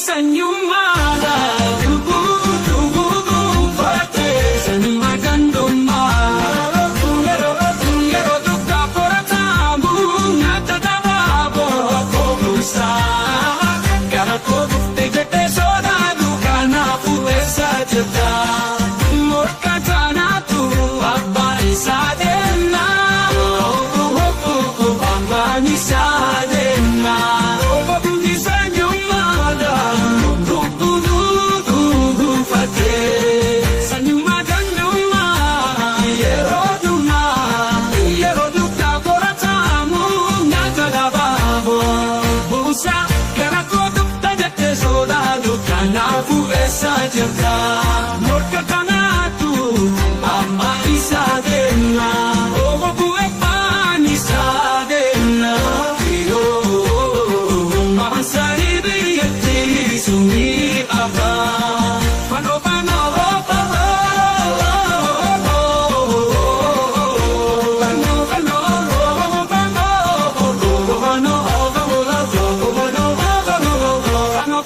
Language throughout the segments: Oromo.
Sanyummaadha lubbuu dhuunfatee sanyummaa gandummaa. Yeroo dugdaa korataamu nyaata dabaaboo koomsaa. Gara koo dhuftee jettee sodaatu kanaafuu eessa jirta? Morka kanaatu abbaa isaa deemna. Abbaan isaa deemna. Obbo sanyummaadha lubbuu dhuunfatee sanyummaa gandummaa yeroo dhumaa yeroo dugdaa korataamu nyaata dabaaboo buusaa gara koo dhufta jettee sodaatu kanaafuu eessa jirta? Morka kanaatu amma isaa deemna. Obbo abbaan isaa deemna. Maansanii biyyatti sumii afaan. Fanoo fanoo fanoo fanoo fanoo fanoo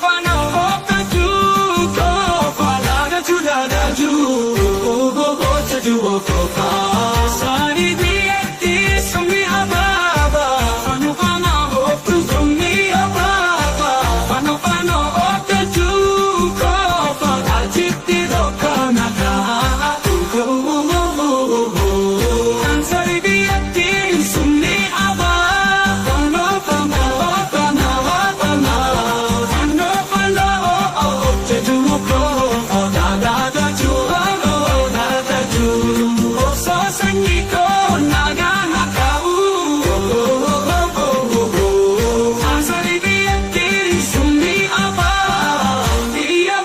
fanoo Sani biyyatti sumii abaaba. Fanoo fanoo sumii abaaba. Fanoo fanoo achitti dhokkanata. Ansari biyyatti sumii abaaba. Fanoo fanoo fanoo fanoo fanoo fanoo Osoo sanyii koo nagaan haa ka'u. Ansari biyyatti sumii abaa biyya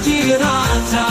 Jiraata.